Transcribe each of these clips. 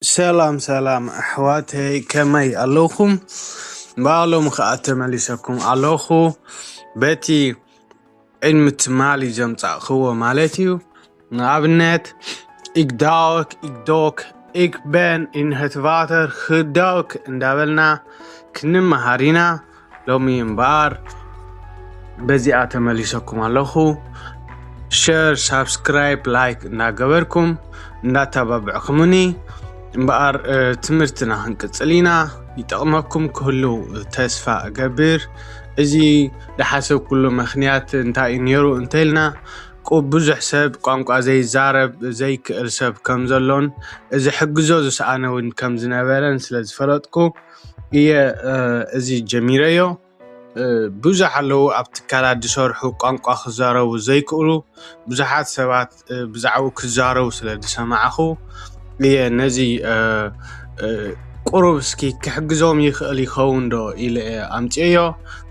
ሰላም ሰላም ኣሕዋተይ፣ ከመይ ኣለኹም? ባሎም ከኣ ተመሊሰኩም ኣለኹ። በቲ ዕድሚ ትማሊ ዘምጻእክዎ ማለት እዩ። ንኣብነት፣ ኢግዳወክ፣ ኢግዶክ፣ ኢግበን፣ ኢንህትቫተር፣ ህዳውክ እንዳበልና ክንመሃር ኢና። ሎሚ እምበኣር በዚኣ ተመሊሰኩም ኣለኹ። ሸር፣ ሳብስክራይብ፣ ላይክ እንዳገበርኩም እንዳተባብዕኩምኒ እምበኣር፣ እ፣ ትምህርትና ክንቅጽል ኢና። ይጠቕመኩም ክህሉ ተስፋ እገብር። እዚ ዝሓሰብኩሉ ምኽንያት እንታይ እዩ ነይሩ እንተኢልና፣ ቁ-፣ ብዙሕ ሰብ ቋንቋ ዘይዛረብ ዘይክእል ሰብ ከም ዘሎን፣ እዚ ሕግዞ ዝሰኣነ እውን ከም ዝነበረን ስለ ዝፈለጥኩ እየ፣ እ፣ እዚ ጀሚረዮ። እ፣ ብዙሕ ኣለዉ ኣብ ትካላት ዝሰርሑ ቋንቋ ክዛረቡ ዘይክእሉ ብዙሓት ሰባት፣ እ፣ ብዛዕባኡ ክዛረቡ ስለ ዝሰማዕኹ እየ ነዚ፣ እ፣ እ፣ ቁሩብ እስኪ ክሕግዞም ይኽእል ይኸውን ዶ ኢለ እየ ኣምፅኤዮ።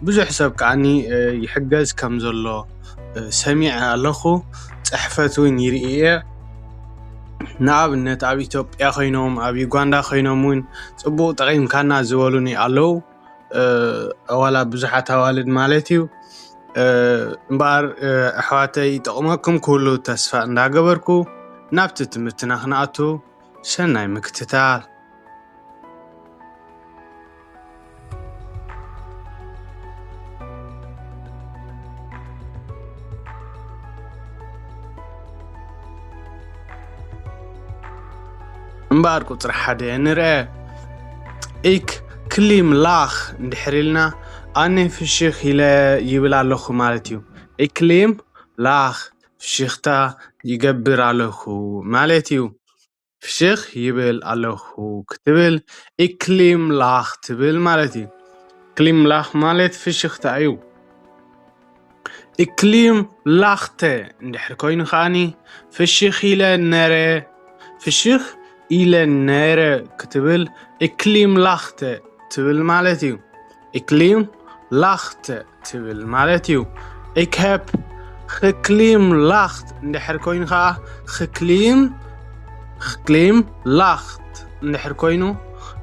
ብዙሕ ሰብ ከዓኒ፣ እ፣ ይሕገዝ ከም ዘሎ፣ እ፣ ሰሚዐ ኣለኹ። ፅሕፈት እውን ይርኢ እየ። ንኣብነት ኣብ ኢትዮጵያ ኮይኖም፣ ኣብ ዩጋንዳ ኮይኖም እውን ፅቡቕ ጠቒምካና ዝበሉኒ ኣለዉ። እ፣ ዋላ ብዙሓት ኣዋልድ ማለት እዩ። እ፣ እምበኣር፣ እ፣ ኣሕዋተይ ይጠቕመኩም ክህሉ ተስፋ እንዳገበርኩ ናብቲ ትምህርትና ክንኣቱ ሰናይ ምክትታል። እምበኣር ቁጽሪ ሓደ ንርአ። ኢክ ክሊም ላኽ እንድሕር ኢልና ኣነ ፍሽኽ ኢለ ይብል ኣለኹ ማለት እዩ። ኢክ ክሊም ላኽ ፍሽኽታ ይገብር ኣለኹ ማለት እዩ። ፍሽኽ ይብል ኣለኹ ክትብል ኢክ ክሊም ላኽ ትብል ማለት እዩ። ክሊም ላኽ ማለት ፍሽኽታ እዩ። ኢክ ክሊም ላኽተ እንድሕር ኮይኑ ከዓኒ ፍሽኽ ኢለ ነረ፣ ፍሽኽ ኢለ ነረ ክትብል ኢክ ክሊም ላኽተ ትብል ማለት እዩ። ኢክ ክሊም ላኽተ ትብል ማለት እዩ። ኢክ ሀብ ክሊም ላኽት እንድሕር ኮይኑ ከኣ ክሊም፣ ክሊም ላኽት እንድሕር ኮይኑ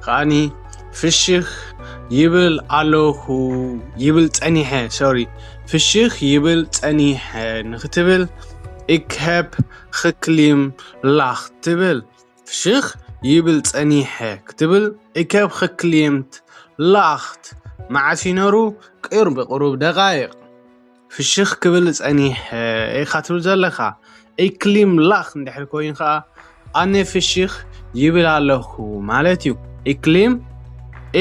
ከዓኒ ፍሽኽ ይብል ኣለኹ፣ ይብል ጸኒሐ፣ ሶሪ፣ ፍሽኽ ይብል ጸኒሐ ንክትብል ኢክ ሀብ ክሊም ላኽት ትብል። ፍሽኽ ይብል ጸኒሐ ክትብል ኢክ ሀብ ክሊምት ላኽት። መዓስ እዩ ነሩ? ቅርብ፣ ቅሩብ ደቓይቕ። ፍሽኽ ክብል ጸኒሐ ኢኻ ትብል ዘለኻ። ኢክ ክሊም ላኽ እንድሕር ኮይኑ ከኣ ኣነ ፍሽኽ ይብል ኣለኹ ማለት እዩ። ኢክ ክሊም፣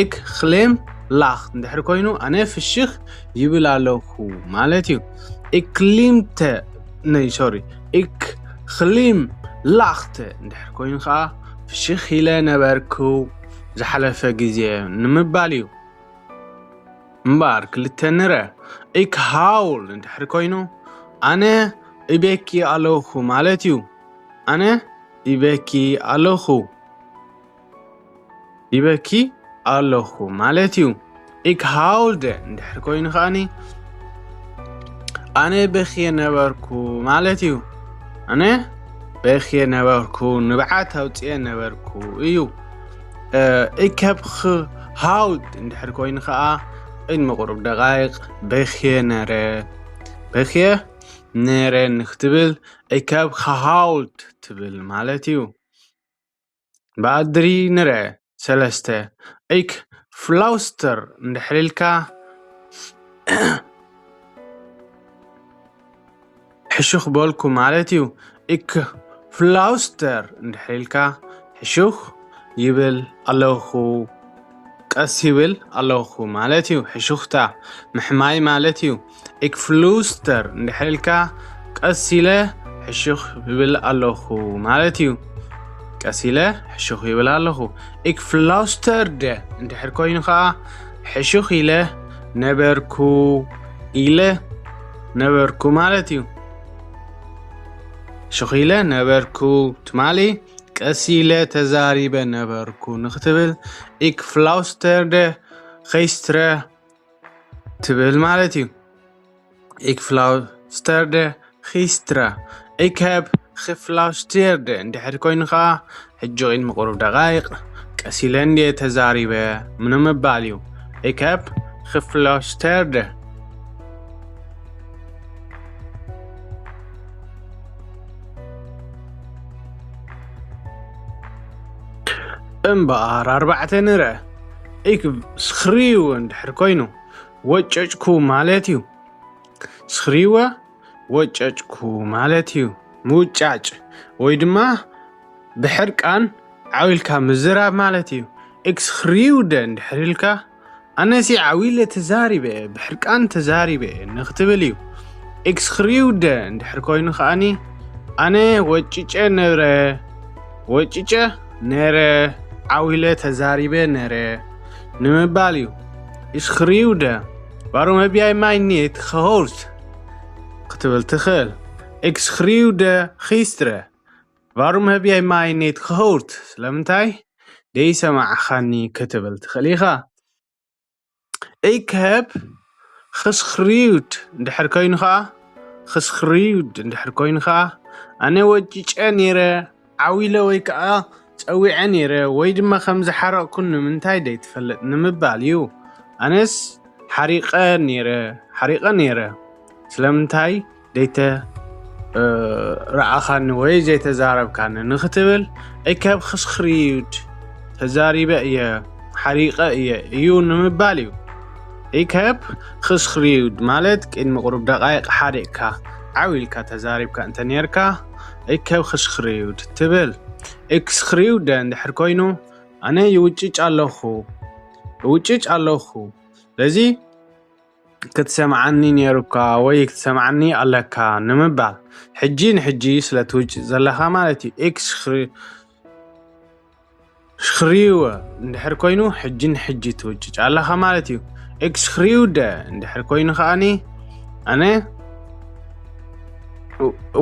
ኢክ ክሊም ላኽ እንድሕር ኮይኑ ኣነ ፍሽኽ ይብል ኣለኹ ማለት እዩ። ኢክ ክሊምተ፣ ነይ፣ ሶሪ፣ ኢክ ክሊም ላኽተ እንድሕር ኮይኑ ከኣ ፍሽኽ ኢለ ነበርኩ ዝሓለፈ ግዜ ንምባል እዩ። እምበኣር ክልተ ንረ፣ ኢክ ሃውል እንድሕር ኮይኑ ኣነ ይበኪ ኣለኹ ማለት እዩ። ኣነ ይበኪ ኣለኹ። ይበኪ ኣለኹ ማለት እዩ። ኢክ ሃውልደ እንድሕር ኮይኑ ከኣኒ ኣነ በኽየ ነበርኩ ማለት እዩ። ኣነ በኽየ ነበርኩ፣ ንብዓት ኣውፅየ ነበርኩ እዩ። እ፣ ኢክ ሀብ ኽ ሃውልድ እንድሕር ኮይኑ ከኣ ቅድሚ ቁሩብ ደቓይቕ በኽየ ነረ፣ በኽየ ነረ ንክትብል ኢክ ሀብ ኸሃውልድ ትብል ማለት እዩ። ብኣድሪ ንረ ሰለስተ፣ ኢክ ፍላውስተር እንድሕር ኢልካ ሕሹኽ በልኩ ማለት እዩ። ኢክ ፍላውስተር እንድሕር ኢልካ ሕሹኽ ይብል ኣለኹ፣ ቀስ ይብል ኣለኹ ማለት እዩ። ሕሹኽታ ምሕማይ ማለት እዩ። ኢክ ፍሉስተር እንድሕር ኢልካ ቀስ ኢለ ሕሹኽ ይብል ኣለኹ ማለት እዩ። ቀስ ኢለ ሕሹኽ ይብል ኣለኹ። ኢክ ፍላውስተርደ እንድሕር ኮይኑ ኸኣ ሕሹኽ ኢለ ነበርኩ፣ ኢለ ነበርኩ ማለት እዩ። ሕሹኽ ኢለ ነበርኩ ትማሊ ቀስ ኢለ ተዛሪበ ነበርኩ ንክትብል ኢክ ፍላውስተርደ ኸይስትረ ትብል ማለት እዩ። ኢክ ፍላውስተርደ ኺስትራ። ኢክ ሀብ ኺፍላውስቴርደ እንድሕር ኮይኑ ኸዓ ሕጂ ቅድሚ ቁሩብ ደቓይቕ ቀስ ኢለ እንድየ ተዛሪበ ንምባል እዩ። Ik heb gefluisterd. እምበኣር ኣርባዕተ ንረ። Ik schreeuw እንድሕር ኮይኑ ወጨጭኩ ማለት እዩ። Schreeuwen ወጨጭኩ ማለት እዩ። ምውጫጭ ወይ ድማ ብሕርቃን ዓው ኢልካ ምዝራብ ማለት እዩ። Ik schreeuwde እንድሕር ኢልካ ኣነሲ ዓው ኢለ ተዛሪበ፣ ብሕርቃን ተዛሪበ ንክትብል እዩ። Ik schreeuwde እንድሕር ኮይኑ ከኣኒ ኣነ ወጭጨ ነረ፣ ወጭጨ ነረ፣ ዓው ኢለ ተዛሪበ ነረ ንምባል እዩ። Ik schreeuwde, waarom heb jij mij niet gehoord? ክትብል ትኽእል። Ik schreeuwde gisteren. Waarom heb jij mij niet gehoord? ስለምንታይ ደይሰማዕኻኒ ክትብል ትኽእል ኢኻ። Ik heb geschreeuwd እንድሕር ኮይኑ ኸዓ፣ geschreeuwd እንድሕር ኮይኑ ኸዓ ኣነ ወጭጨ ነይረ፣ ዓው ኢለ ወይ ከዓ ጸዊዐ ነይረ ወይ ድማ ከም ዝሓረቕኩ ንምንታይ ደይትፈልጥ ንምባል እዩ። ኣነስ ሓሪቐ ነይረ፣ ሓሪቐ ነይረ። ስለምንታይ ደይተ ረኣኻኒ ወይ ዘይተዛረብካኒ ንክትብል Ik heb geschreeuwd ተዛሪበ እየ፣ ሓሪቐ እየ እዩ ንምባል እዩ። Ik heb geschreeuwd ማለት ቅድሚ ቁሩብ ደቓይቕ ሓሪቕካ ዓው ኢልካ ተዛሪብካ እንተ ነርካ Ik heb geschreeuwd ትብል። Ik schreeuwde እንድሕር ኮይኑ ኣነ ይውጭጭ ኣለኹ፣ ይውጭጭ ኣለኹ። ስለዚ ክትሰምዓኒ ነይሩካ ወይ ክትሰምዓኒ ኣለካ ንምባል ሕጂ ንሕጂ ስለ ትውጭ ዘለኻ ማለት እዩ። Ik schreeuw እንድሕር ኮይኑ ሕጂ ንሕጂ ትውጭጭ ኣለኻ ማለት እዩ። Ik schreeuwde እንድሕር ኮይኑ ከዓኒ ኣነ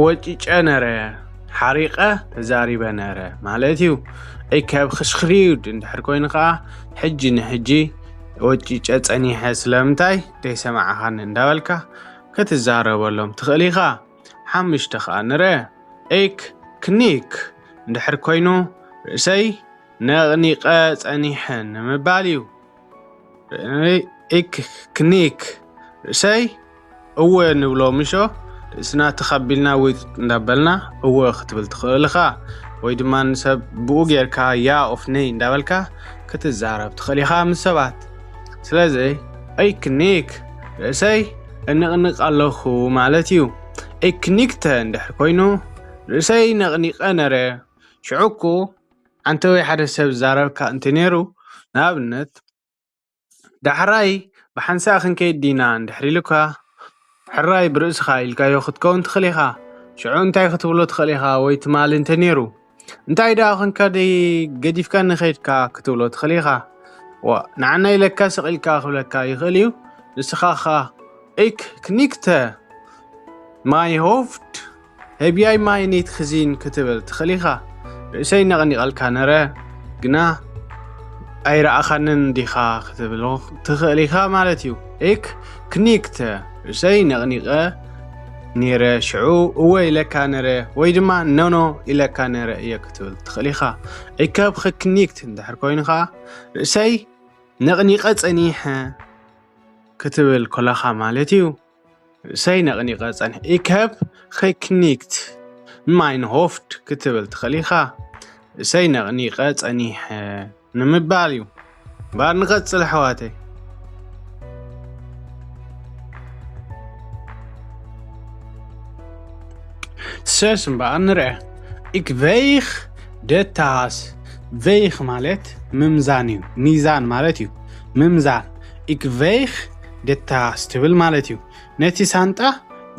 ወጭጨ ነረ፣ ሓሪቐ ተዛሪበ ነረ ማለት እዩ። Ik heb geschreeuwd እንድሕር ኮይኑ ከዓ ሕጂ ንሕጂ ወጭጨ ጸኒሐ ስለምንታይ ደይሰማዕኻኒ እንዳበልካ ክትዛረበሎም ትኽእል ኢኻ። ሓሙሽተ ከዓ ንረ። Ik knik እንድሕር ኮይኑ ርእሰይ ነቕኒቐ ጸኒሐ ንምባል እዩ። Ik knik ርእሰይ እወ ንብሎ ምሾ ርእስና ተኸቢልና ወይ እንዳበልና እወ ክትብል ትኽእል ኢኻ። ወይ ድማ ንሰብ ብኡ ጌርካ ያ ኦፍ ነይ እንዳበልካ ክትዛረብ ትኽእል ኢኻ ምስ ሰባት። ስለዚ Ik knik ርእሰይ እንቕንቕ ኣለኹ ማለት እዩ። Ik knikte እንድሕር ኮይኑ ርእሰይ ነቕኒቐ ነረ። ሽዑ እኮ ኣንተ ወይ ሓደ ሰብ ዝዛረብካ እንተ ነይሩ፣ ንኣብነት ዳሕራይ ብሓንሳእ ክንከይድ ዲና እንድሕር ኢሉካ፣ ሕራይ ብርእስኻ ኢልካዮ ክትከውን ትኽእል ኢኻ። ሽዑ እንታይ ክትብሎ ትኽእል ኢኻ? ወይ ትማሊ እንተ ነይሩ እንታይ ደኣ ኮንካ ደይ ገዲፍካኒ ኸይድካ ክትብሎ ትኽእል ኢኻ። ዋ ንዓና ኢለካ ስቕ ኢልካ ክብለካ ይኽእል እዩ። ንስኻ ኸኣ Ik knikte mijn hoofd heb jij mij niet gezien ክትብል ትኽእል ኢኻ። ርእሰይ ነቕኒቐልካ ነረ ግና ኣይረኣኻንን ዲኻ ክትብሎ ትኽእል ኢኻ ማለት እዩ። Ik knikte ርእሰይ ነቕኒቐ ነይረ ሽዑ እወ ኢለካ ነረ ወይ ድማ ኖኖ ኢለካ ነረ እየ ክትብል ትኽእል ኢኻ። Ik heb geknikt እንድሕር ኮይኑ ኸዓ ርእሰይ ነቕኒቐ ጸኒሐ ክትብል ከለኻ ማለት እዩ። ርእሰይ ነቕኒቐ ጸኒሐ። Ik heb geknikt mijn hoofd ክትብል ትኽእል ኢኻ። ርእሰይ ነቕኒቐ ጸኒሐ ንምባል እዩ። እምበኣር ንቐጽል ኣሕዋተይ። ሰስ እምበኣር ንርአ። Ik weeg de tas. Weeg ማለት ምምዛን እዩ፣ ሚዛን ማለት እዩ። ምምዛን። Ik weeg de tas ትብል ማለት እዩ። ነቲ ሳንጣ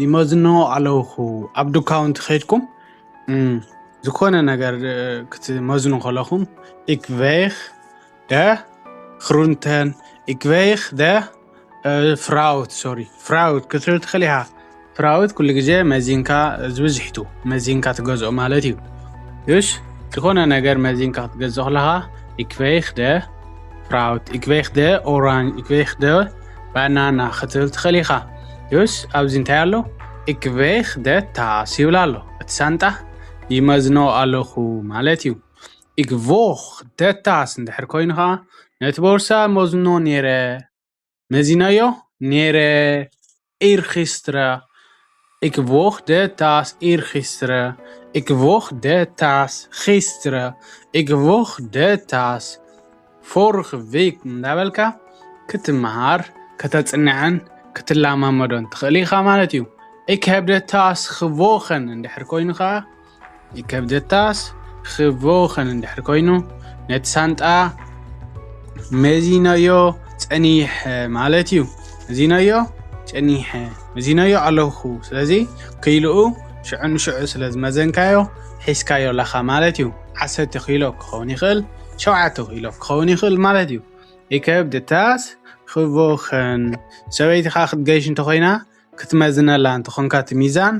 ይመዝኖ ኣለኹ። ኣብ ዱካውንቲ ከይድኩም እም፣ ዝኾነ ነገር እ፣ ክትመዝኑ ከለኹም ik weeg de groenten, ik weeg de እ፣ fruit, sorry, fruit ክትብል ትኽእል ኢኻ። Fruit ኩሉ ግዜ መዚንካ፣ ዝብዝሒቱ መዚንካ ትገዝኦ ማለት እዩ። እሽ፣ ዝኾነ ነገር መዚንካ ክትገዝኦ ከለኻ ik weeg de fruit, ik weeg de orange, ik weeg de banana ክትብል ትኽእል ኢኻ። እሽ፣ ኣብዚ እንታይ ኣሎ? Ik weeg de tas ይብል ኣሎ። እቲ ሳንጣ ይመዝኖ ኣለኹ ማለት እዩ። Ik woog de tas እንድሕር ኮይኑ ኸዓ ነቲ ቦርሳ መዝኖ ነይረ። መዚነዮ ነይረ። Eergisteren. Ik woog de tas eergisteren. Ik woog de tas gisteren. Ik woog de tas vorige week. እንዳበልካ ክትመሃር፣ ከተጽንዐን ክትለማመዶን ትኽእል ኢኻ ማለት እዩ። Ik heb de tas gewogen እንድሕር ኮይኑ ኸዓ Ik heb de tas gewogen እንድሕር ኮይኑ ነቲ ሳንጣ መዚነዮ ጸኒሐ ማለት እዩ። መዚነዮ ጸኒሐ፣ መዚነዮ ኣለኹ። ስለዚ ኪሎኡ ሽዑ ንሽዑ ስለ ዝመዘንካዮ ሒዝካዮ ኣለኻ ማለት እዩ። ዓሰርተ ኪሎ ክኸውን ይኽእል፣ ሸውዓተ ኪሎ ክኸውን ይኽእል ማለት እዩ። Ik heb de tas gewogen። ሰበይትኻ ክትገይሽ እንተኾይና ክትመዝነላ እንተኾንካ እቲ ሚዛን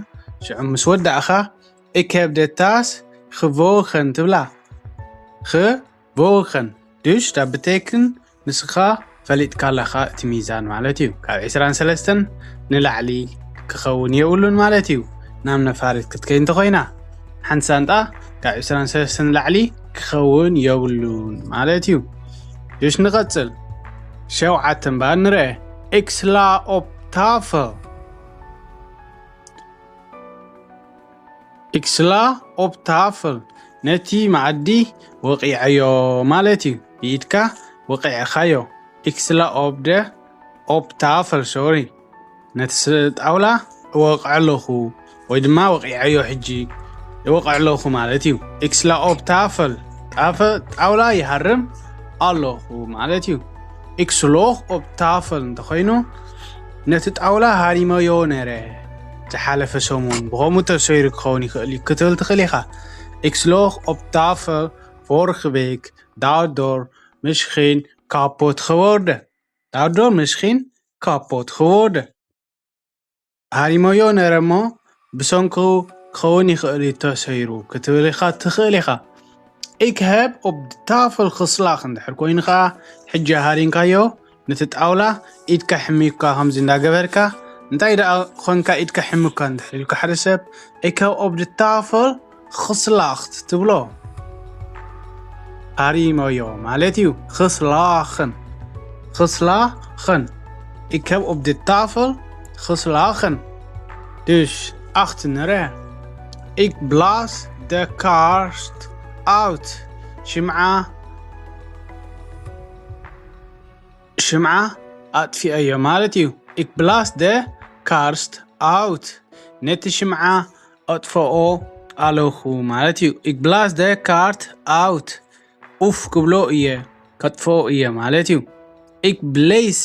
ሽዑ ምስ ወዳእኻ Ik heb de tas gewogen ትብላ። Gewogen dus dat betekent ንስኻ ፈሊጥካ ኣለኻ እቲ ሚዛን ማለት እዩ። ካብ ዕስራን ሰለስተን ንላዕሊ ክኸውን የብሉን ማለት እዩ። ናብ ነፋሪት ክትከይ እንተኾይና ሓንቲ ሳንጣ ካብ ዕስራን ሰለስተን ንላዕሊ ክኸውን የብሉን ማለት እዩ። Dus ንቐጽል። ሸውዓተ እምበኣር ንርአ። Ik sla op tafel. Ik sla op tafel. ነቲ መኣዲ ወቒዐዮ ማለት እዩ። ብኢድካ ወቒዕኻዮ። Ik sla op de, op tafel, sorry። ነቲ ስ-፣ ጣውላ እወቕዖ ኣለኹ፣ ወይ ድማ ወቒዐዮ ሕጂ እወቕዖ ኣለኹ ማለት እዩ። Ik sla op tafel። ጣፈ-፣ ጣውላ ይሃርም ኣለኹ ማለት እዩ። Ik sloeg op tafel እንተኾይኑ ነቲ ጣውላ ሃሪመዮ ነይረ። ዝሓለፈ ሰሙን ብኸምኡ ተሰይሩ ክኸውን ይኽእል እዩ ክትብል ትኽእል ኢኻ። Ik sloeg op tafel vorige week, daardoor misschien kapot geworden. Daardoor misschien kapot geworden. ሃሪመዮ ነይረ እሞ ብሰንኩ ክኸውን ይኽእል እዩ ተሰይሩ ክትብል ኢኻ ትኽእል ኢኻ። Ik heb op de tafel geslagen እንድሕር ኮይኑ ኸዓ ሕጂ ሃሪምካዮ ነቲ ጣውላ ኢድካ ሕሚካ ከምዚ እንዳገበርካ እንታይ ደኣ ኾንካ ኢድካ ሕምካ እንድሕር ኢልካ ሓደ ሰብ Ik heb op de tafel geslaagd ትብሎ። ሃሪመዮ ማለት እዩ። Geslagen. Geslagen. Ik heb op de tafel geslagen. Dus acht nre. Ik blaas de kaars uit. ሽምዓ ሽምዓ ኣጥፊኣዮ ማለት እዩ። Ik blaas de kaars uit. ነቲ ሽምዓ ኣጥፍኦ ኣለኹ ማለት እዩ። Ik blaas de kaars uit. ኡፍ ክብሎ እየ፣ ከጥፍኦ እየ ማለት እዩ። Ik blaas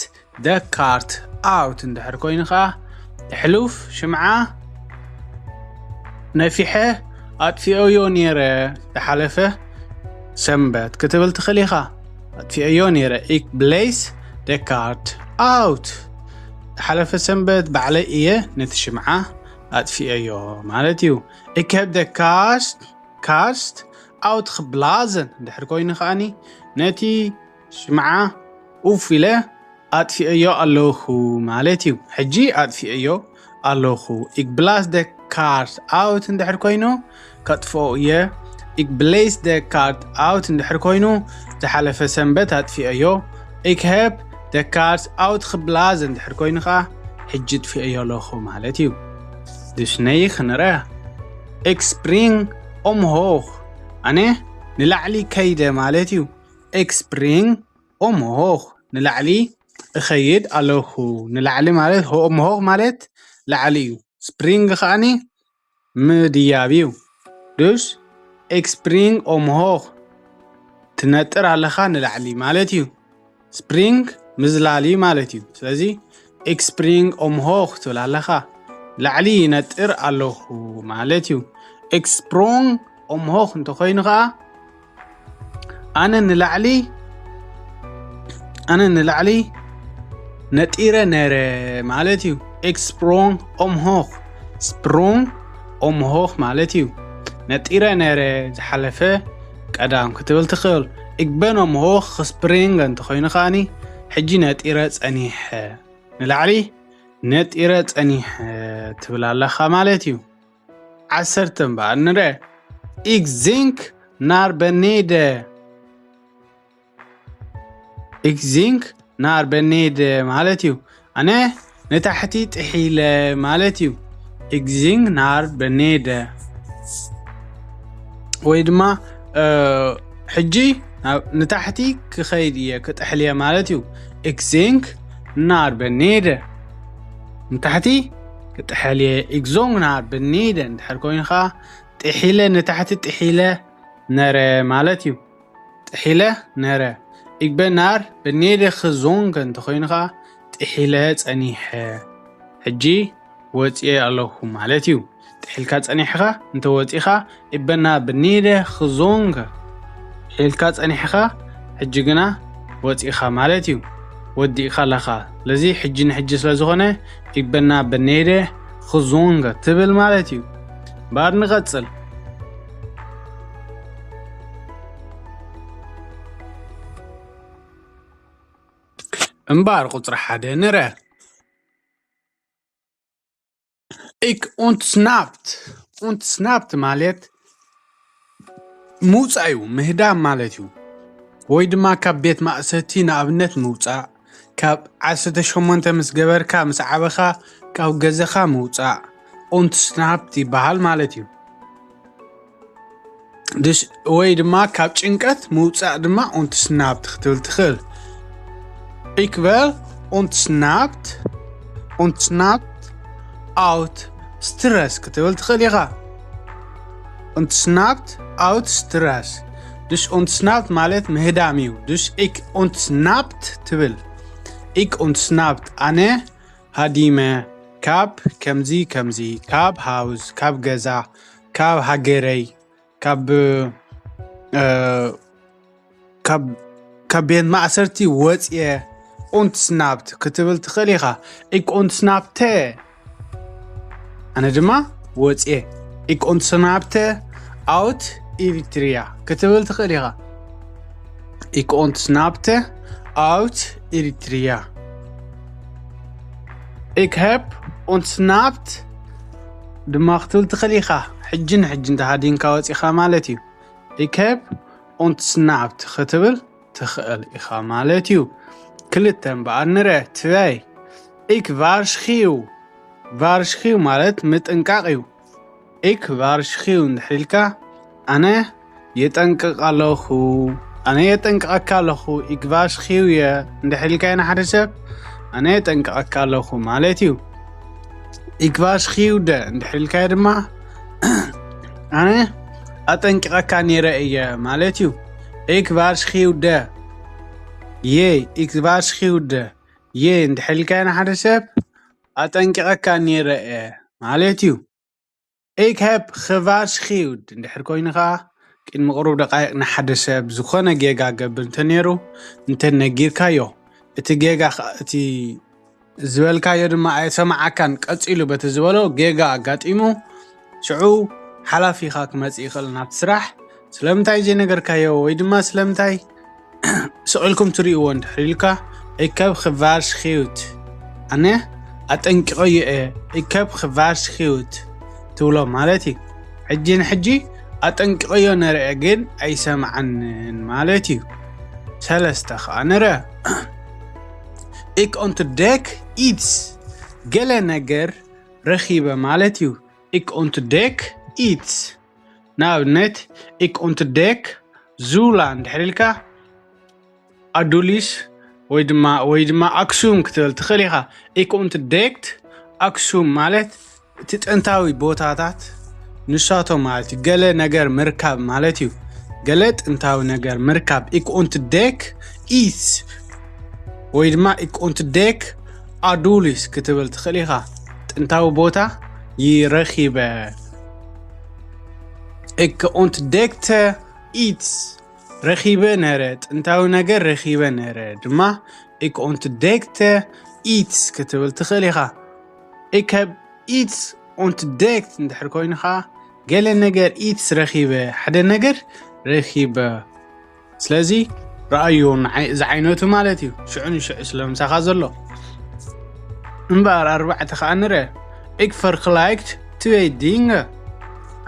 de kaars uit እንድሕር ኮይኑ ኸዓ ሕሉፍ ሽምዓ ነፊሐ ኣጥፊኦዮ ነይረ ዝሓለፈ ሰንበት ክትብል ትኽእል ኢኻ። ኣጥፊኦዮ ነይረ። Ik blaas de kaars uit. ዝሓለፈ ሰንበት ባዕለይ እየ ነቲ ሽምዓ ኣጥፊኦዮ ማለት እዩ። Ik heb de kaars, kaars uitgeblazen እንድሕር ኮይኑ ከዓኒ ነቲ ሽምዓ ኡፍ ኢለ ኣጥፊኦዮ ኣለኹ ማለት እዩ። ሕጂ ኣጥፊኦዮ ኣለኹ። Ik blaas de kaars uit እንድሕር ኮይኑ ከጥፍኦ እየ። Ik blaas de kaars uit እንድሕር ኮይኑ ዝሓለፈ ሰንበት ኣጥፊኦዮ። Ik heb de kaars uitgeblazen እንድሕር ኮይኑ ከዓ ሕጂ ኣጥፊኦዮ ኣለኹ ማለት እዩ። Dus negen nre. Ik spring omhoog. ኣነ ንላዕሊ ከይደ ማለት እዩ። Ik spring omhoog ንላዕሊ እኸይድ ኣለኹ። ንላዕሊ ማለት ሆ-፣ omhoog ማለት ላዕሊ እዩ። Spring ከዓኒ ምድያብ እዩ። Dus ik spring omhoog ትነጥር ኣለኻ ንላዕሊ ማለት እዩ። Spring ምዝላል እዩ ማለት እዩ። ስለዚ ik spring omhoog ትብል ኣለኻ፣ ላዕሊ ይነጥር ኣለኹ ማለት እዩ። Ik sprong omhoog እንተኾይኑ ኸዓ ኣነ ንላዕሊ ኣነ ንላዕሊ ነጢረ ነረ ማለት እዩ። Ik sprong omhoog. Sprong omhoog ማለት እዩ። ነጢረ ነረ ዝሓለፈ ቀዳም ክትብል ትኽእል። Ik ben omhoog gesprongen እንተኾይኑ ከዓኒ ሕጂ ነጢረ ጸኒሐ። ንላዕሊ ነጢረ ጸኒሐ ትብል ኣለኻ ማለት እዩ። ዓሰርተ እምበኣር ንርአ። Ik zink nach beneden. Ich sink nach beneden ማለት እዩ። ኣነ ንታሕቲ ጥሒለ ማለት እዩ። Ich sink nach beneden። ወይ ድማ ሕጂ ንታሕቲ ክኸይድ እየ፣ ክጥሕል እየ ማለት እዩ። Ich sink nach beneden። ንታሕቲ ክጥሕል እየ። Ich sink nach beneden እንድሕር ኮይኑ ከዓ ጥሒለ፣ ንታሕቲ ጥሒለ ነረ ማለት እዩ። ጥሒለ ነረ። Ich ben nach beneden gezonken እንተኾይኑ ከዓ ጥሒለ ጸኒሐ፣ ሕጂ ወፅኤ ኣለኹ ማለት እዩ። ጥሒልካ ጸኒሕኻ እንተወፂኻ ich ben nach beneden gezonken። ጥሒልካ ጸኒሕኻ ሕጂ ግና ወፂኻ ማለት እዩ። ወዲእካ ኣለኻ። ስለዚ ሕጂ ንሕጂ ስለ ዝኾነ ich ben nach beneden gezonken ትብል ማለት እዩ። እምበኣር ንቐጽል። እምበኣር ቁጽሪ ሓደ ንረ። Ich ontsnapt። Ontsnapt ማለት ምውፃእ እዩ፣ ምህዳም ማለት እዩ። ወይ ድማ ካብ ቤት ማእሰርቲ ንኣብነት ምውፃእ፣ ካብ ዓሰርተ ሸሞንተ ምስ ገበርካ ምስ ዓበኻ ካብ ገዘኻ ምውፃእ ontsnapt ይበሃል ማለት እዩ። ድሽ ወይ ድማ ካብ ጭንቀት ምውፃእ ድማ ontsnapt ክትብል ትኽእል። Ich ben ontsnapt, ontsnapt uit stress ክትብል ትኽእል ኢኻ። Ontsnapt uit stress። ድሽ ontsnapt ማለት ምህዳም እዩ። ድሽ ich ontsnapt ትብል። Ich ontsnapt ኣነ ሃዲመ ካብ ከምዚ ከምዚ፣ ካብ ሃውዝ፣ ካብ ገዛ፣ ካብ ሃገረይ፣ ካብ ካብ ቤት ማእሰርቲ ወፅየ ontsnapt ክትብል ትኽእል ኢኻ። Ich ontsnapte። ኣነ ድማ ወፅየ። Ich ontsnapte uit Eritrea ክትብል ትኽእል ኢኻ። Ich ontsnapte uit Eritrea። Ich heb ontsnapt ድማ ክትብል ትኽእል ኢኻ። ሕጂ ንሕጂ እንተሃዲንካ ወፂኻ ማለት እዩ። Ich heb ontsnapt ክትብል ትኽእል ኢኻ ማለት እዩ። ክልተ እምበኣር ንረ። Twee። Ich waarschuw። Waarschuw ማለት ምጥንቃቕ እዩ። Ich waarschuw እንድሕር ኢልካ ኣነ የጠንቅቕ ኣለኹ፣ ኣነ የጠንቅቐካ ኣለኹ። Ich waarschuw je እንድሕር ኢልካዮ ንሓደ ሰብ ኣነ የጠንቅቐካ ኣለኹ ማለት እዩ። Ich waarschuwde እንድሕር ኢልካዮ ድማ ኣነ ኣጠንቂቐካ ነይረ እየ ማለት እዩ። Ich waarschuwde je። Ich waarschuwde je እንድሕር ኢልካዮ ንሓደ ሰብ ኣጠንቂቐካ ነይረ እየ ማለት እዩ። Ich heb gewaarschuwd እንድሕር ኮይኑ ከዓ ቅድሚ ቁሩብ ደቃይቕ ንሓደ ሰብ ዝኾነ ጌጋ ገብር እንተነይሩ እንተነጊርካዮ፣ እቲ ጌጋ ኸ-፣ እቲ ዝበልካዮ ድማ ኣይሰማዓካን፣ ቀጺሉ በቲ ዝበሎ ጌጋ ኣጋጢሙ፣ ሽዑ ሓላፊኻ ክመጽእ ይኽእል ናብቲ ስራሕ። ስለምንታይ ዘይነገርካዮ ወይ ድማ ስለምንታይ ስቕ ኢልኩም ትርእይዎ እንድሕር ኢልካ፣ Ich heb gewaarschuwd፣ ኣነ ኣጠንቂቐዮ እየ፣ Ich heb gewaarschuwd ትብሎ ማለት እዩ። ሕጂ ንሕጂ ኣጠንቂቐዮ ነረ እየ ግን ኣይሰምዓንን ማለት እዩ። ሰለስተ ኸዓ ንረ። Ik ontdek iets፣ ገለ ነገር ረኺበ ማለት እዩ። Ik ontdek iets። ንኣብነት፣ Ik ontdek Zula እንድሕር ኢልካ ኣዱሊስ ወይ ድማ፣ ወይ ድማ ኣክሱም ክትብል ትኽእል ኢኻ። Ik ontdek Aksum ማለት እቲ ጥንታዊ ቦታታት ንሳቶም ማለት እዩ። ገለ ነገር ምርካብ ማለት እዩ። ገለ ጥንታዊ ነገር ምርካብ። Ik ontdek iets ወይ ድማ ik ontdek Adulis ክትብል ትኽእል ኢኻ። ጥንታዊ ቦታ ይረኺበ። Ik ontdekte iets ረኺበ ነረ፣ ጥንታዊ ነገር ረኺበ ነረ ድማ ik ontdekte iets ክትብል ትኽእል ኢኻ። Ik heb iets ontdekt እንድሕር ኮይኑ ኸዓ ገለ ነገር iets ረኺበ፣ ሓደ ነገር ረኺበ። ስለዚ ረኣዮ ንዓይ-፣ ዝዓይነቱ ማለት እዩ። ሽዑ ንሽዑ ስለ ምሳኻ ዘሎ። እምበኣር ኣርባዕተ ኸዓ ንረ። Ik vergelijk twee dingen።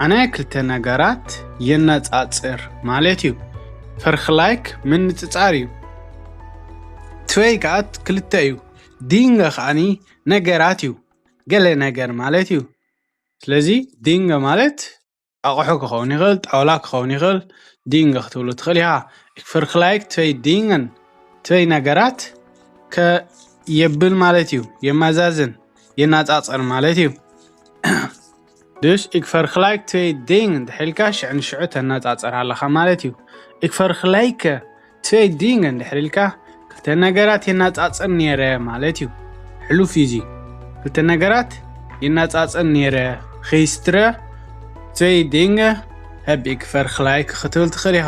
ኣነ ክልተ ነገራት የነጻጽር ማለት እዩ። Vergelijk ምንጽጻር እዩ። Twee ከኣ ክልተ እዩ። Dinge ከኣኒ ነገራት እዩ። ገለ ነገር ማለት እዩ። ስለዚ Dinge ማለት ኣቑሑ ክኸውን ይኽእል፣ ጣውላ ክኸውን ይኽእል። Dinge ክትብሎ ትኽእል ኢኻ። Ik vergelijk twee dingen፣ twee ነገራት ከ የብል ማለት እዩ። የመዛዝን፣ የነጻጽር ማለት እዩ። Dus ik vergelijk twee dingen እንድሕር ኢልካ ሽዕ ንሽዑ ተነጻጽር ኣለኻ ማለት እዩ። Ik vergelijk twee dingen እንድሕር ኢልካ ክልተ ነገራት የነጻጽር ነይረ ማለት እዩ። ሕሉፍ እዩ እዚ። ክልተ ነገራት የነጻጽር ነይረ። Gisteren twee dingen heb ik vergelijk ክትብል ትኽእል ኢኻ።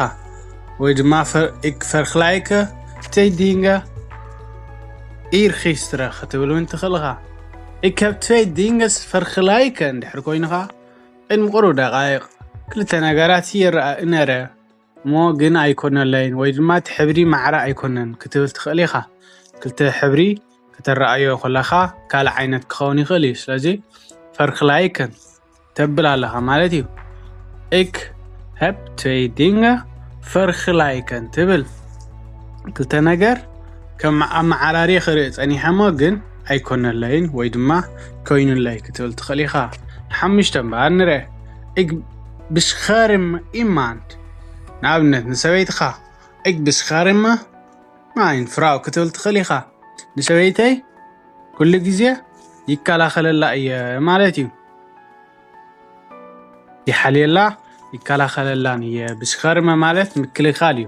ወይ ድማ ver- ik vergelijk twee dingen eergisteren ክትብል እውን ትኽእል ኢኻ። Ik heb twee dingen vergelijk እንድሕር ኮይኑ ኸዓ ቅድሚ ቁሩብ ደቃይቕ ክልተ ነገራት ይረኣ ነረ እሞ ግን ኣይኮነለይን ወይ ድማ እቲ ሕብሪ ማዕረ ኣይኮነን ክትብል ትኽእል ኢኻ። ክልተ ሕብሪ ከተረኣዮ ከለኻ ካልእ ዓይነት ክኸውን ይኽእል እዩ። ስለዚ vergelijken ተብል ኣለኻ ማለት እዩ። Ik heb twee dingen vergelijken ትብል ክልተ ነገር ከም ኣመዓራሪ ክርኢ ጸኒሐ እሞ ግን ኣይኮነለይን ወይ ድማ ኮይኑለይ ክትብል ትኽእል ኢኻ። ሓሙሽተ እምበኣር ንርአ። Ik bescherm iemand። ንኣብነት ንሰበይትኻ ik bescherm mijn vrouw ክትብል ትኽእል ኢኻ። ንሰበይተይ ኩሉ ግዜ ይከላኸለላ እየ ማለት እዩ። ይሓልየላ ይከላኸለላን እየ። Beschermen ማለት ምክልኻል እዩ።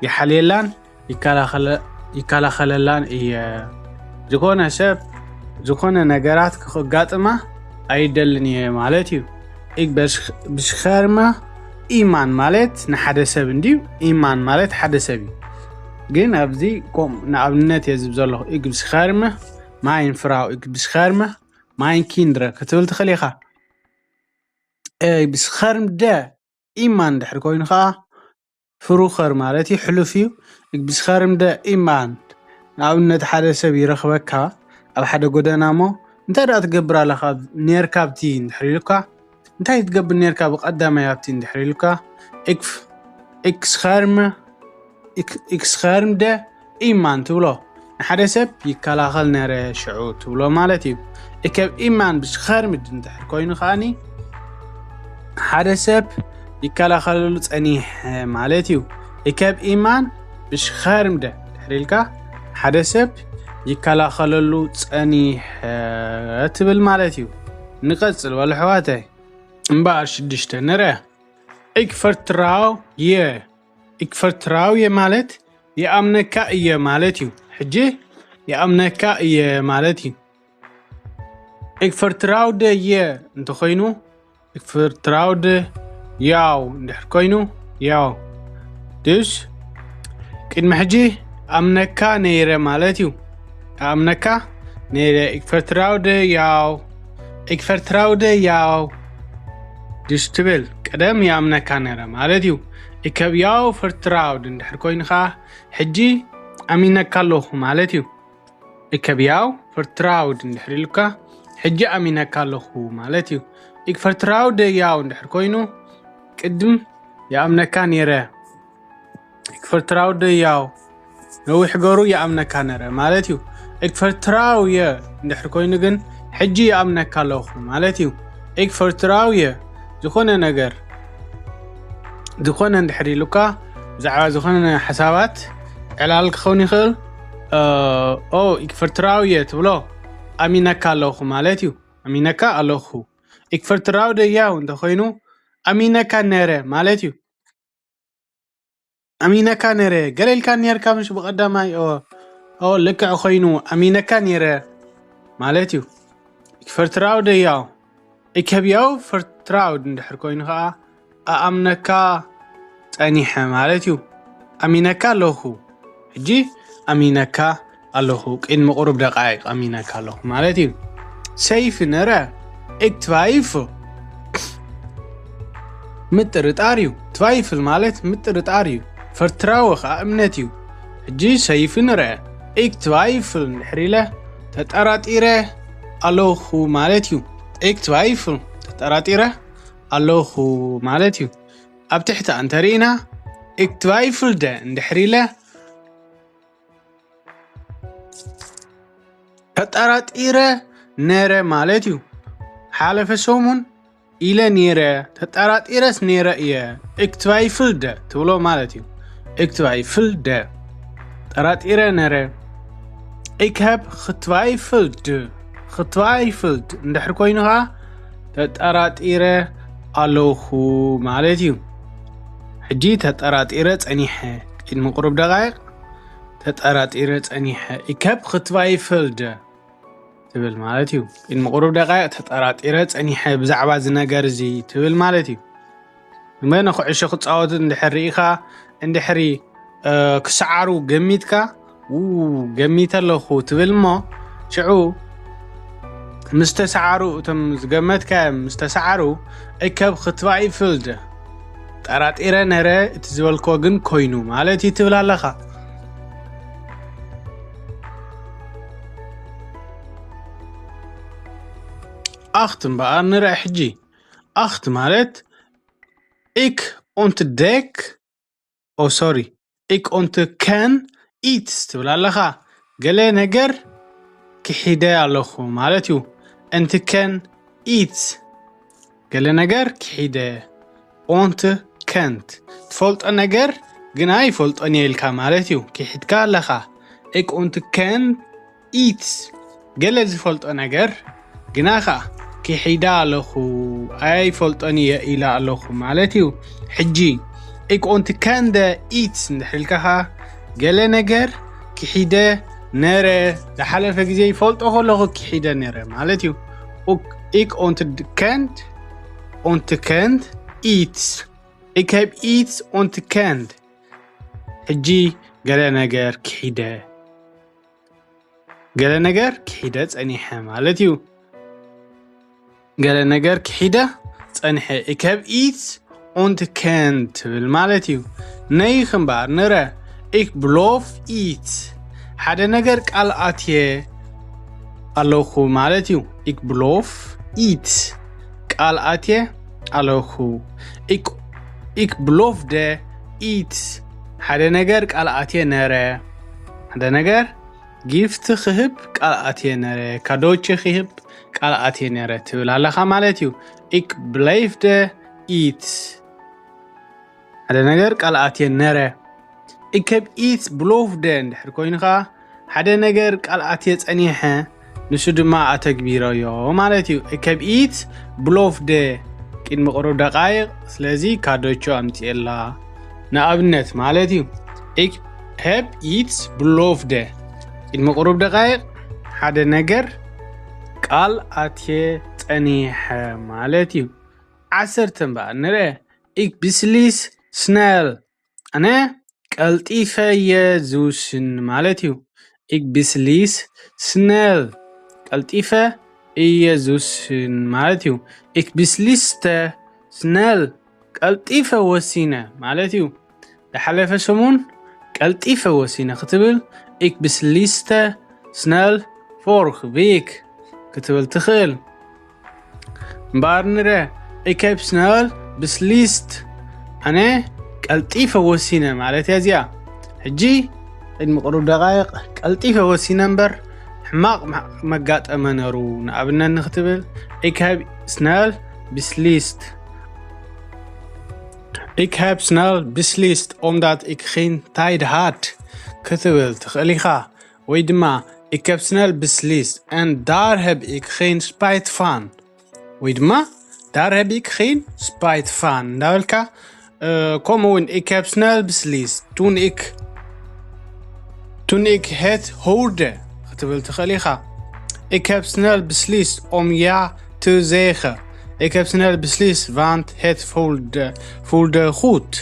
ይሓልየላን ይከላኸለ- ይከላኸለላን እየ። ዝኾነ ሰብ ዝኾነ ነገራት ክጋጥማ ኣይደልን እየ ማለት እዩ። Ik bes- bescherm iemand ማለት ንሓደ ሰብ እንድዩ። Iemand ማለት ሓደ ሰብ እዩ። ግን ኣብዚ ከምኡ ንኣብነት እየ ዝብ ዘለኹ። Ik bescherm mijn vrouw፣ ik bescherm mijn kinderen ክትብል ትኽእል ኢኻ። Ik bescherm de iemand እንድሕር ኮይኑ ከዓ vroeger ማለት እዩ፣ ሕሉፍ እዩ። Ik bescherm de iemand ንኣብነት ሓደ ሰብ ይረኽበካ ኣብ ሓደ ጎደና እሞ እንታይ ደኣ ትገብር ኣለኻ ነርካ ኣብቲ እንድሕር ኢሉካ እንታይ ትገብር ነርካ ብቐዳማይ ኣብቲ እንድሕር ኢሉካ ik bescherm ik bescherm de iemand ትብሎ ንሓደ ሰብ ይከላኸል ነረ ሽዑ ትብሎ ማለት እዩ። Ik heb iemand beschermd እንድሕር ኮይኑ ከዓኒ ሓደ ሰብ ይከላኸለሉ ጸኒሐ ማለት እዩ። Ik heb iemand beschermd ድሕር ኢልካ ሓደ ሰብ ይከላኸለሉ ጸኒሐ ትብል ማለት እዩ። ንቐጽል በሉ ኣሕዋተይ። እምበኣር ሽዱሽተ ንርአ። Ik vertrouw je። Ik vertrouw je ማለት ይኣምነካ እየ ማለት እዩ። ሕጂ ይኣምነካ እየ ማለት እዩ። Ik vertrouw je እንተኾይኑ ik vertrouw jou እንድሕር ኮይኑ jou dus ቅድሚ ሕጂ ኣምነካ ነይረ ማለት እዩ። ኣምነካ ነይረ ik vertrouw jou ik vertrouw jou dus ትብል ቀደም ይኣምነካ ነይረ ማለት እዩ። Ik heb jou vertrouwd እንድሕር ኮይኑ ከዓ ሕጂ ኣሚነካ ኣለኹ ማለት እዩ። Ik heb jou vertrouwd እንድሕር ኢሉካ ሕጂ ኣሚነካ ኣለኹ ማለት እዩ። Ik vertrouwde jou እንድሕር ኮይኑ ቅድም ይኣምነካ ነይረ። Ik vertrouwde jou ነዊሕ ገሩ ይኣምነካ ነረ ማለት እዩ። Ik vertrouw je እንድሕር ኮይኑ ግን ሕጂ ይኣምነካ ኣለኹ ማለት እዩ። Ik vertrouw je ዝኾነ ነገር ዝኾነ እንድሕር ኢሉካ ብዛዕባ ዝኾነ ሓሳባት ዕላል ክኸውን ይኽእል። ኦ ik vertrouw je ትብሎ ኣሚነካ ኣለኹ ማለት እዩ። ኣሚነካ ኣለኹ። Ik vertrouwde jou እንተኾይኑ ኣሚነካ ነረ ማለት እዩ። ኣሚነካ ነረ ገለ ኢልካ ነርካ ምሽ ብቐዳማይ ኦ ልክዕ ኮይኑ ኣሚነካ ነረ ማለት እዩ። Ik vertrouwde jou ik heb jou vertrouwd እንድሕር ኮይኑ ከዓ ኣኣምነካ ጸኒሐ ማለት እዩ። ኣሚነካ ኣለኹ። ሕጂ ኣሚነካ ኣለኹ። ቅድሚ ቁሩብ ደቃይቕ ኣሚነካ ኣለኹ ማለት እዩ። ሰይፊ ነረ ik twijfel ምጥርጣር እዩ። Twijfel ማለት ምጥርጣር እዩ። Vertrouwen ከዓ እምነት እዩ። ሕጂ ሰይፊ ንርአ። Ik twijfel እንድሕር ኢለ ተጠራጢረ ኣለኹ ማለት እዩ። Ik twijfel ተጠራጢረ ኣለኹ ማለት እዩ። ኣብ ትሕቲ እንተርኢና፣ ik twijfelde እንድሕር ኢለ ተጠራጢረ ነረ ማለት እዩ። ሓለፈ ሰሙን ኢለ ነረ፣ ተጠራጢረስ ነረ እየ። ik twijfelde ትብሎ ማለት እዩ። ik twijfelde ጠራጢረ ነረ። ik heb getwijfeld። getwijfeld እንድሕር ኮይኑ ኸዓ ተጠራጢረ ኣለኹ ማለት እዩ። ሕጂ ተጠራጢረ ጸኒሐ፣ ቅድሚ ቁሩብ ደቓይቕ ተጠራጢረ ጸኒሐ። ik heb getwijfeld ትብል ማለት እዩ። ቅድሚ ቁሩብ ደቓይቕ ተጠራጢረ ጸኒሐ ብዛዕባ እዚ ነገር እዚ ትብል ማለት እዩ። እመ ንኩዕሾ ክጻወቱ እንድሕር ርኢኻ፣ እንድሕሪ፣ እ፣ ክሰዓሩ ገሚትካ፣ "ው፣ ገሚተ ኣለኹ" ትብል እሞ፣ ሽዑ ምስ ተሰዓሩ፣ እቶም ዝገመትካዮም ምስ ተሰዓሩ፣ "Ik heb getwijfeld፣ ጠራጢረ ነረ፣ እቲ ዝበልክዎ ግን ኮይኑ" ማለት እዩ ትብል ኣለኻ። ኣኽት እምበኣር ንርአ ሕጂ። ኣኽት ማለት፣ ik ontdek፣ ኦ፣ ሶሪ፣ ik ontken iets ትብል ኣለኻ። ገለ ነገር ክሒደ ኣለኹ ማለት እዩ። Ontken iets፣ ገለ ነገር ክሒደ። Ontkent፣ ትፈልጦ ነገር ግና ኣይፈልጦን እየ ኢልካ ማለት እዩ። ክሒድካ ኣለኻ። Ik ontken iets፣ ገለ ዝፈልጦ ነገር ግና ኸዓ ክሒደ ኣለኹ፣ ኣይፈልጦን እየ ኢለ ኣለኹ ማለት እዩ። ሕጂ ik ontkende iets እንድሕር ኢልካ ኸዓ፣ ገለ ነገር ክሒደ ነረ፣ ዝሓለፈ ግዜ ይፈልጦ ከለኹ ክሒደ ነረ ማለት እዩ። ኡክ-፣ ik ontkend፣ ontkend iets። Ik heb iets ontkend። ሕጂ ገለ ነገር ክሒደ፣ ገለ ነገር ክሒደ ጸኒሐ ማለት እዩ። ገለ ነገር ክሒደ ጸኒሐ። Ik heb iets ontkend ትብል ማለት እዩ። ነይ ክንባር ንረ፣ ik beloof iets፣ ሓደ ነገር ቃል ኣትየ ኣለኹ ማለት እዩ። Ik beloof iets፣ ቃል ኣትየ ኣለኹ። Ik, ik beloofde iets፣ ሓደ ነገር ቃል ኣትየ ነረ። ሓደ ነገር ጊፍት ክህብ ቃል ኣትየ ነረ፣ ካዶች ክህብ ቃል ኣትየ ነረ ትብል ኣለኻ ማለት እዩ። Ik beloofde iets፣ ሓደ ነገር ቃል ኣትየ ነረ። Ik heb iets beloofde እንድሕር ኮይኑ ኸዓ፣ ሓደ ነገር ቃል ኣትየ ጸኒሐ፣ ንሱ ድማ ኣተግቢረዮ ማለት እዩ። Ik heb iets beloofde፣ ቅድሚ ቁሩብ ደቓይቕ፣ ስለዚ ካዶቹ ኣምጽኤላ ንኣብነት ማለት እዩ። Ik heb iets beloofde፣ ቅድሚ ቁሩብ ደቓይቕ ሓደ ነገር ቃል ኣትየ ጸኒሐ ማለት እዩ። ዓሰርተ እምበኣር ንርአ። Ik beslis snel፣ ኣነ ቀልጢፈ እየ ዝውስን ማለት እዩ። Ik beslis snel፣ ቀልጢፈ እየ ዝውስን ማለት እዩ። Ik besliste snel፣ ቀልጢፈ ወሲነ ማለት እዩ። ዝሓለፈ ሰሙን ቀልጢፈ ወሲነ ክትብል፣ ik besliste snel vorige week ክትብል ትኽእል። እምበኣር ንረ፣ ik heb snel beslist፣ ኣነ ቀልጢፈ ወሲነ ማለት እያ እዚኣ። ሕጂ ቅድሚ ቁሩብ ደቓይቕ ቀልጢፈ ወሲነ እምበር ሕማቕ መ-፣ መጋጠመ ነሩ። ንኣብነት ንክትብል፣ ik heb snel beslist። Ik heb snel beslist omdat ik geen tijd had ክትብል ትኽእል ኢኻ። ወይ ድማ ik heb snel beslist en daar heb ik geen spijt van። ወይ ድማ daar heb ik geen spijt van እንዳበልካ፣ እ፣ ከምኡ እውን ik heb snel beslist toen ik toen ik het hoorde ክትብል ትኽእል ኢኻ። Ik heb snel beslist om ja te zeggen. Ik heb snel beslist want het voelde, voelde goed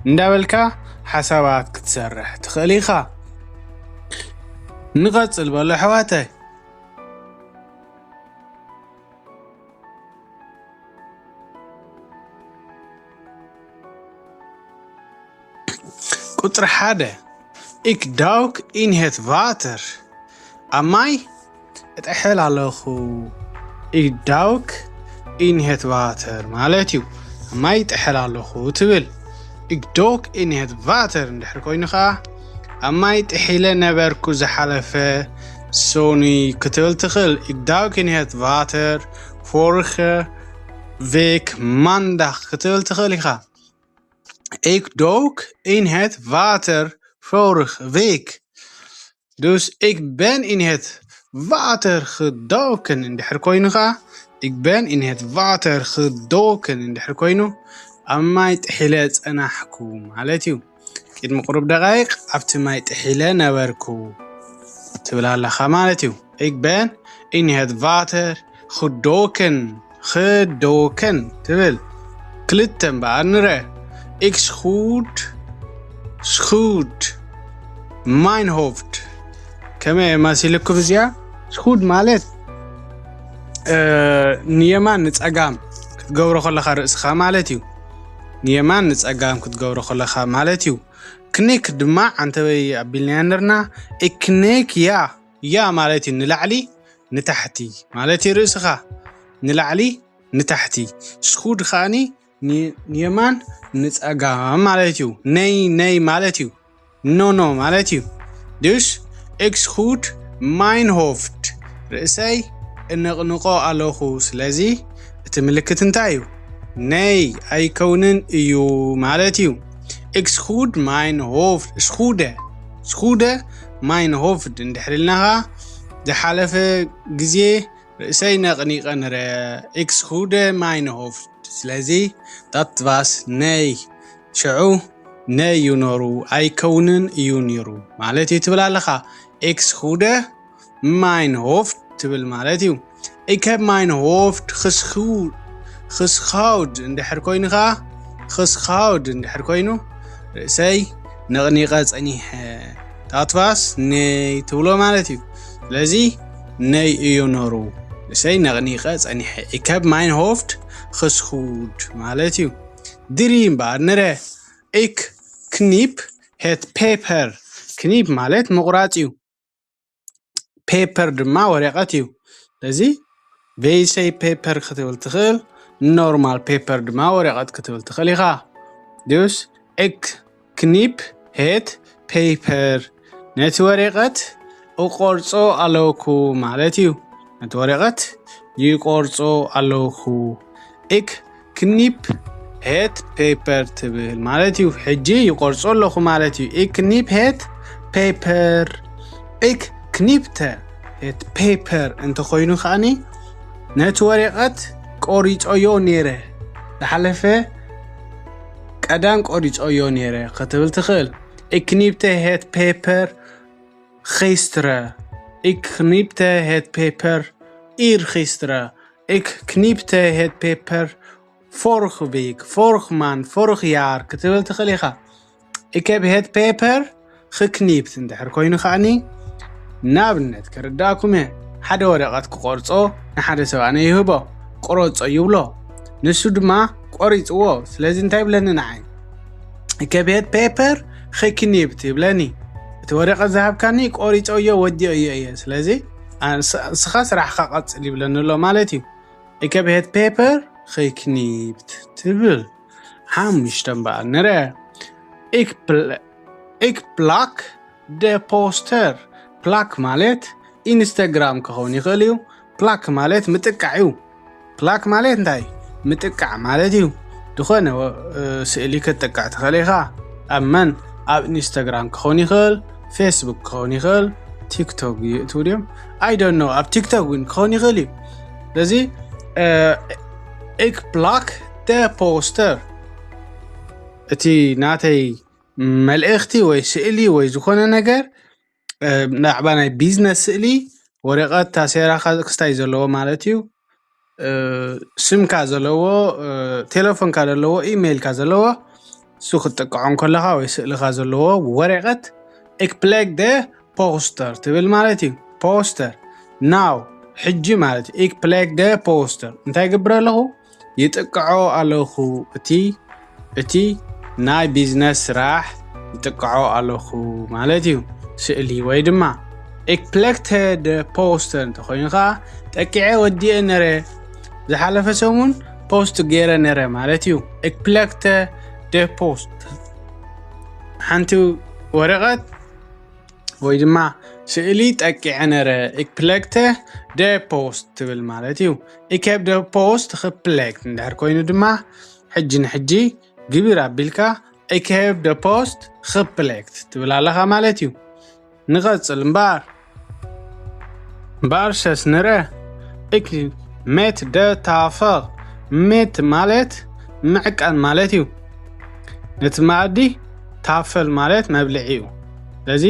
እንዳበልካ ሓሳባት ክትሰርሕ ትኽእል ኢኻ። ንቐጽል በሉ ኣሕዋተይ። ቁጽሪ ሓደ፣ ik duik in het water። ኣብ ማይ እጥሕል ኣለኹ። Ik duik in het water ማለት እዩ። ኣብ ማይ ጥሕል ኣለኹ ትብል። Ik dook in het water እንድሕር ኮይኑ ኸዓ ኣብ ማይ ጥሒለ ነበርኩ ዝሓለፈ ሰኑይ ክትብል ትኽእል። Ik dook in het water vorige week maandag ክትብል ትኽእል ኢኻ። Ik dook in het water vorige week. Dus ik ben in het water gedoken እንድሕር ኮይኑ ኸዓ ik ben in het water gedoken እንድሕር ኮይኑ ኣብ ማይ ጥሒለ ጸናሕኩ ማለት እዩ። ቅድሚ ቁሩብ ደቃይቅ ኣብቲ ማይ ጥሒለ ነበርኩ ትብል ኣለኻ ማለት እዩ። Ik ben in het water gedoken gedoken ትብል። ክልተ እምበኣር ንረ። Ik schud schud mijn hoofd ከመይ መሲልኩም እዚኣ? Schud ማለት ንየማን ንጸጋም ክትገብሮ ከለኻ ርእስኻ ማለት እዩ። ንየማን ንጸጋም ክትገብሮ ከለኻ ማለት እዩ። ክኒክ ድማ ዓንተበይ ኣቢልናያ ነርና። Ik knik ja ja ማለት እዩ ንላዕሊ ንታሕቲ ማለት እዩ። ርእስኻ ንላዕሊ ንታሕቲ። Schud ከዓኒ ንየማን ንጸጋም ማለት እዩ። ነይ ነይ ማለት እዩ። ኖ ኖ ማለት እዩ። Dus ik schud mijn hoofd ርእሰይ እነቕንቆ ኣለኹ። ስለዚ እቲ ምልክት እንታይ እዩ? ነይ ኣይከውንን እዩ ማለት እዩ። Ik schud mijn hoofd schudde schudde mijn hoofd እንድሕር ኢልናኻ ዝሓለፈ ግዜ ርእሰይ ነቕኒቐ ንረ። Ik schudde mijn hoofd ስለዚ dat was ነይ ሽዑ ነይ እዩ ነሩ ኣይከውንን እዩ ነሩ ማለት እዩ ትብል ኣለኻ። Ik schudde mijn hoofd ትብል ማለት እዩ። Ik heb mijn hoofd geschud geschud እንድሕር ኮይኑ ኸዓ geschud እንድሕር ኮይኑ ርእሰይ ነቕኒቐ ጸኒሐ። Dat was ነይ ትብሎ ማለት እዩ። ስለዚ ነይ እዩ ነሩ ርእሰይ ነቕኒቐ ጸኒሐ። Ik heb mijn hoofd geschud ማለት እዩ። ድሪ እምበኣር ንረ። Ik knip het paper knip ማለት ምቑራጽ እዩ። Paper ድማ ወረቐት እዩ። ስለዚ wc paper ክትብል ትኽእል። Normaal paper ድማ ወረቐት ክትብል ትኽእል ኢኻ። Dus ik knip het paper ነቲ ወረቐት እቆርጾ ኣለኩ ማለት እዩ። ነቲ ወረቐት ይቆርጾ ኣለኩ። Ik knip het paper ትብል ማለት እዩ። ሕጂ ይቆርጾ ኣለኹ ማለት እዩ። Ik knip het paper ik knipte het paper እንተኾይኑ ከዓኒ ነቲ ወረቐት ቆሪጾዮ ነይረ። ዝሓለፈ ቀዳም ቆሪጾዮ ነይረ ክትብል ትኽእል። Ik knipte het paper gisteren. Ik knipte het paper eergisteren. Ik knipte het paper vorige week, vorige maand, vorig jaar ክትብል ትኽእል ኢኻ። Ik heb het paper geknipt እንድሕር ኮይኑ ከዓኒ ንኣብነት ክርዳእኩም እየ። ሓደ ወረቐት ክቆርጾ ንሓደ ሰብ ኣነ ይህቦ። ቁረጾ ይብሎ። ንሱ ድማ ቆሪጽዎ። ስለዚ እንታይ ይብለኒ ንዓይ? Ik heb het paper geknipt ይብለኒ። እቲ ወረቐት ዝሃብካኒ ቆሪጸዮ ወዲኦዮ እየ። ስለዚ ንስኻ ስራሕኻ ቀጽል ይብለኒ ኣሎ ማለት እዩ። Ik heb het paper geknipt ትብል። ሓሙሽተ እምበኣር ንርአ። Ik plak de poster plak ማለት ኢንስታግራም ክኸውን ይኽእል እዩ። Plak ማለት ምጥቃዕ እዩ። Plak ማለት እንታይ? ምጥቃዕ ማለት እዩ። ዝኾነ ስእሊ ክትጥቃዕ ትኽእል ኢኻ። ኣብ መን? ኣብ ኢንስታግራም ክኸውን ይኽእል፣ ፌስቡክ ክኸውን ይኽእል፣ ቲክቶክ ይእትው ድዮም? I don't know። ኣብ ቲክቶክ እውን ክኸውን ይኽእል እዩ። ስለዚ ik plak de poster እቲ ናተይ መልእኽቲ ወይ ስእሊ ወይ ዝኾነ ነገር ብዛዕባ ናይ ቢዝነስ ስእሊ ወረቐት ታሴራ ክስታይ ዘለዎ ማለት እዩ። ስምካ ዘለዎ፣ ቴሌፎንካ ዘለዎ፣ ኢሜይልካ ዘለዎ እሱ ክትጥቀዖ እንከለኻ ወይ ስእልኻ ዘለዎ ወረቐት ik plak de poster ትብል ማለት እዩ። Poster now ሕጂ ማለት እዩ። Ik plak de poster እንታይ ይገብር ኣለኹ? ይጥቅዖ ኣለኹ። እቲ እቲ ናይ ቢዝነስ ስራሕ ይጥቅዖ ኣለኹ ማለት እዩ። ስእሊ ወይ ድማ ik plakte de poster እንተኾይኑ ከዓ ጠቂዐ ወዲኤ ነረ። ዝሓለፈ ሰሙን ፖስት ገይረ ነረ ማለት እዩ። Ik plekte de post። ሓንቲ ወረቐት ወይ ድማ ስእሊ ጠቂዐ ነረ። Ik plekte de post ትብል ማለት እዩ። Ik heb de post geplekt እንድሕር ኮይኑ ድማ ሕጂ ንሕጂ ግብር ኣቢልካ Ik heb de post geplekt ትብል ኣለኻ ማለት እዩ። ንቐጽል እምበኣር። እምበኣር ሰስ ንረ Ik met de tafel። Met ማለት ምዕቃን ማለት እዩ። ነቲ መኣዲ፣ ታፈል ማለት መብልዒ እዩ። ስለዚ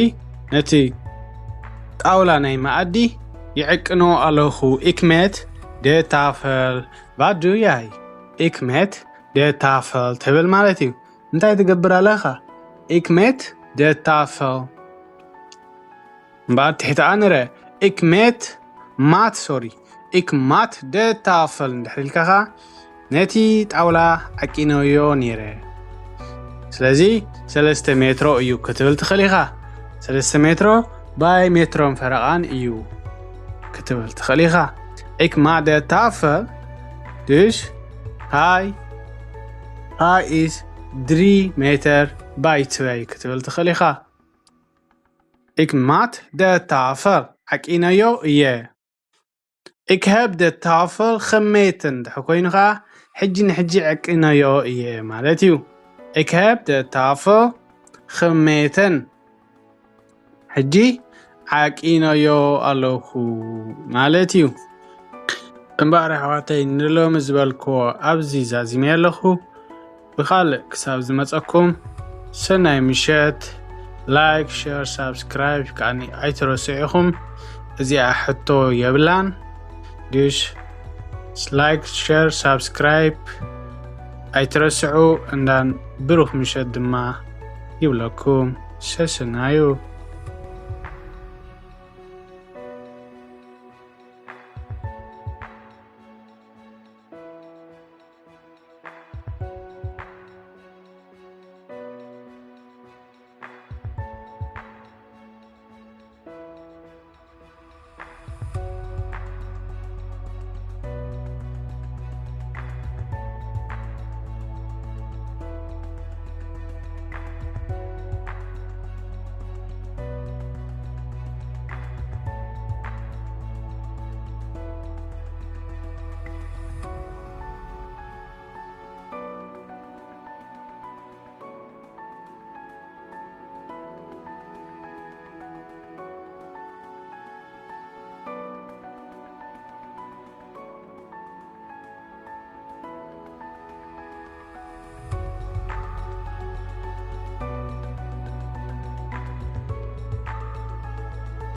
ነቲ ጣውላ ናይ መኣዲ ይዕቅኖ ኣለኹ። Ik met de tafel። Wat doe jij? Ik met de tafel ትብል ማለት እዩ። እንታይ ትገብር ኣለኻ? Ik met de tafel። እምበኣር ትሕቲ ኣንረ Ik met maat፣ sorry፣ Ik met de tafel እንድሕር ኢልካኻ ነቲ ጣውላ ዓቂነዮ ነይረ። ስለዚ ሰለስተ ሜትሮ እዩ ክትብል ትኽእል ኢኻ። ሰለስተ ሜትሮ ባይ ሜትሮን ፈረቓን እዩ ክትብል ትኽእል ኢኻ። Ik met de tafel፣ dus hij hij is drie meter bij twee ክትብል ትኽእል ኢኻ። Ik met de tafel፣ ዓቂነዮ እየ። Ik heb de tafel gemeten እንድሕር ኮይኑ ኸዓ ሕጂ ንሕጂ ዓቂነዮ እየ ማለት እዩ። Ik heb de tafel gemeten። ሕጂ ዓቂነዮ ኣለኹ ማለት እዩ። እምበኣር ኣሕዋተይ ንሎሚ ዝበልክዎ ኣብዚ ዛዚመ ኣለኹ። ብኻልእ ክሳብ ዝመፀኩም ሰናይ ምሸት። ላይክ፣ ሸር፣ ሳብስክራይብ ከዓኒ ኣይትረስዑ ኢኹም። እዚኣ ሕቶ የብላን። ድሽ ላይክ፣ ሸር፣ ሳብስክራይብ ኣይትረስዑ። እንዳን ብሩኽ ምሸት ድማ ይብለኩም። ሰሰናዩ።